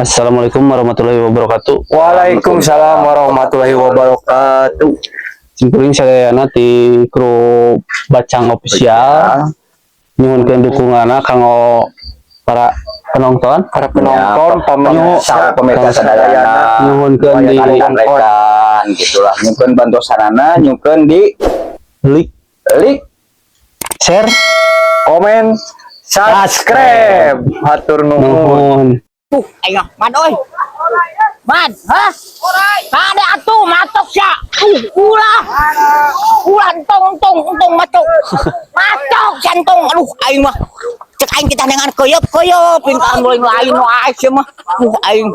Assalamualaikum warahmatullahi wabarakatuh. Waalaikumsalam warahmatullahi wabarakatuh. Simkuring sadayana ti kru Bacang Official. Nyuhunkeun dukunganna kanggo para penonton, Para penonton, pemirsa, pemirsa sadayana, nyuhunkeun di rekan-rekan gitulah, nyuhunkeun bantosanana, nyuhunkeun di like, like, share, komen, subscribe. Hatur nuhun. Nuhun. Ayo, man oi. Man, hah? Kade atuh matok sia. Ulah. Ulah, entong entong entong matok. Matok jantung. Aduh, aing mah. Cek aing kita dengan koyop koyop pintaan lain lain wae sia mah. Aing.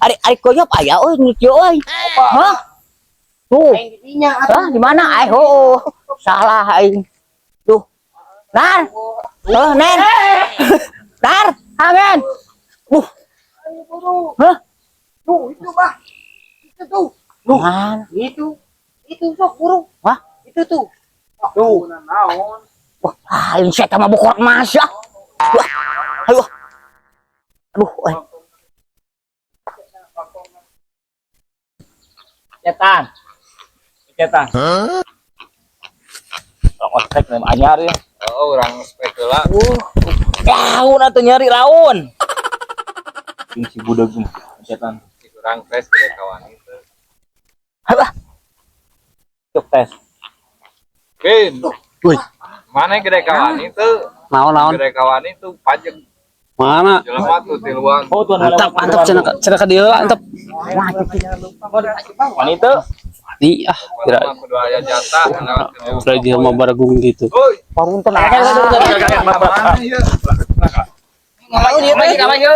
Ari ari koyop aya euy nu euy. Hah? Tuh. Hah, di mana? Ai oh, salah aing. Tuh. Nar. Oh, Nen. Nar, angen. Hah? Tuh, itu, Bah. Itu tuh. Mana? Itu. Itu sok burung. Wah? Itu tuh. Tuh. Naon? Wah, aing sia mah bokor emas ya. Wah, ayo. Aduh, eh. Cetan. Cetan. Orang ospek nih anyar ya. Oh, orang spek heula. Laun atuh nyari laun. Sing si budak mah cetan. Kurang tes gede kawan itu. Ayo, ah. Cuk tes. Bin. Wih. Mana gede kawan itu? Naon naon? Gede kawan itu pajak Mana? jelema tuh tiluan. Oh, tuan. Mantap, mantap cenah cenah ka dieu mantap. Wanita. Nih ah, kira Mah kudu aya jatah lewat ke kira dia mau baragung gitu. Oi, Parunten ah. mana ieu?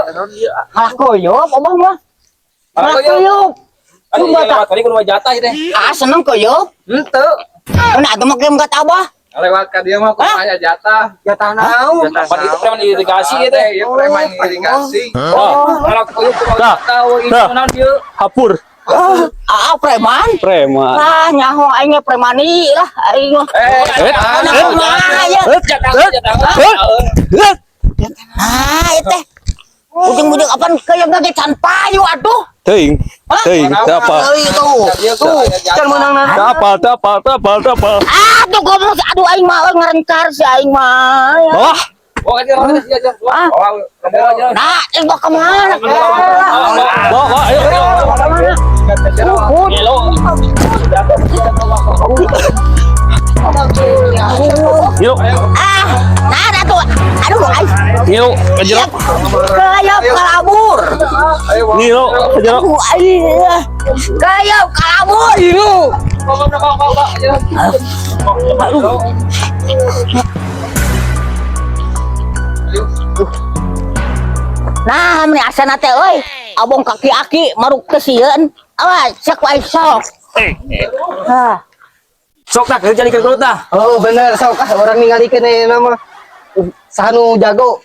Malah koyop abang mah. Malah koyop. Cuma tadi kudu jatah ieu teh. Ah, seneng koyop. Henteu. Mana atuh mah game kat abah. Lewat ka dieu mah kudu aya jatah. Jatah naon? Pan itu preman irigasi ieu teh. Ieu preman irigasi. Oh, kalau koyop kudu Dah. jatah we Dah. itu naon ieu. Hapur. Ah, preman. Preman. Ah, nyaho aing ge premani lah aing mah. Eh, Eh, Mana kumaha ya? eh, jatah jatah. eh, eh. Ah, ieu teh. Ujung-ujung apaan koyop ge can payu atuh. Teuing, teuing, teu apa? Euy tuh. Tuh, Can meunang naon? Teu apa, teu apa, teu apa, teu apa. Aduh, goblok, aduh aing mah euy ngarencar si aing mah. Wah, Oh, aja aja. Ah. Oh, aja. Nah, ini bawa kemana? bawa, bawa, ayo. Kemana? Gelo. Yuk, Ah, nah, nah tuh. Aduh, aing. yuk, ke jero. Kayap kalabur. Yuk, ke jero. Aduh, aing. Kayap kalabur. Aduh. Nah, meni asana teh euy. Abong kaki-aki maruk teh sieun. Awas, cek wae sok. Hah. Sok tah kerja di gelut tah. Oh, bener sok ah orang ningalikeun ayeuna mah. Saha nu jago?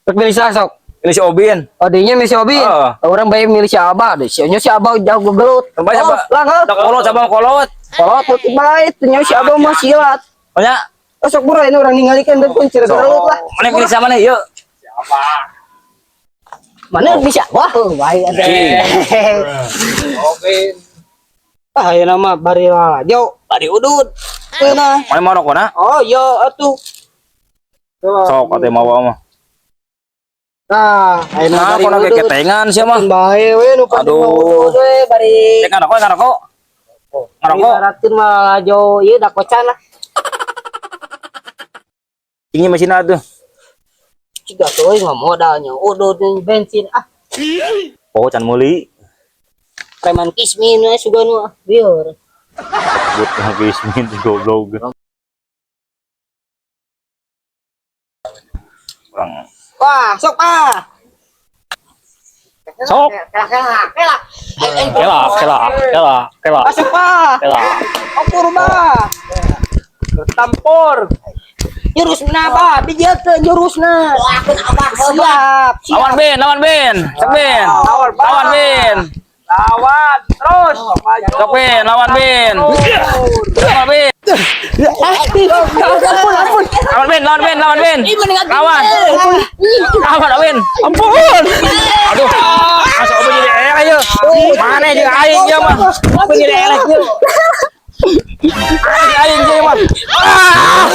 Rek milih saha sok? Ini si Obin. Oh, dinya milih si Obi. Heeh. Orang bae milih si Abah deh. Si nya si Abah jago gelut. Bae Oh, Abah. lah heuh. Tak kolot cabang kolot. Kolot putih bae, nya si Abah mah silat. Oh nya. Oh, sok buru ini orang ningalikeun deui pun cira gelut lah. Mana pilih sama nih? Yuk. Mana bisa? Wah, oh, bae ada. Obin. Ah, ayeuna mah bari lalajo, bari udud. Nah. Mana mau rokok na? Oh, iya atuh. Sok atuh mawa mah. Nah, ayeuna Nah, bari kono udud. keketengan sia mah. Bae we nu penting Aduh. mah udud we bari. Cek ngarokok ngarokok. Ngarokok. Ibaratin mah lalajo ieu dakocan lah. Ini mesin atuh. Ciga tuh euy mah modalnya udud jeung bensin ah. Oh, can meuli. Preman kismin we sugan mah bieur. But kismin goblok. Orang Wah, sok ah. Sok. Kela kela kela. Kela, kela, kela, kela, Masuk ah. kela. Ompur bah. tampor. Jurusna bah, bijeukeun jurusna. Doakeun abah heula. Siap, siap. Lawan Ben, lawan Ben. Sok Ben. Lawan Ben. Lawan terus. Sok Ben, lawan Ben. Lawan Ben. Ampun, ampun. Lawan Ben, lawan Ben, lawan Ben. Ih, mendingan Lawan. Lawan Ben. Ampun. Aduh. Asa opo jadi eleh ayo. Mana jeung aing ieu mah? Apa jadi eleh ieu? Aing aing ieu mah. Ah!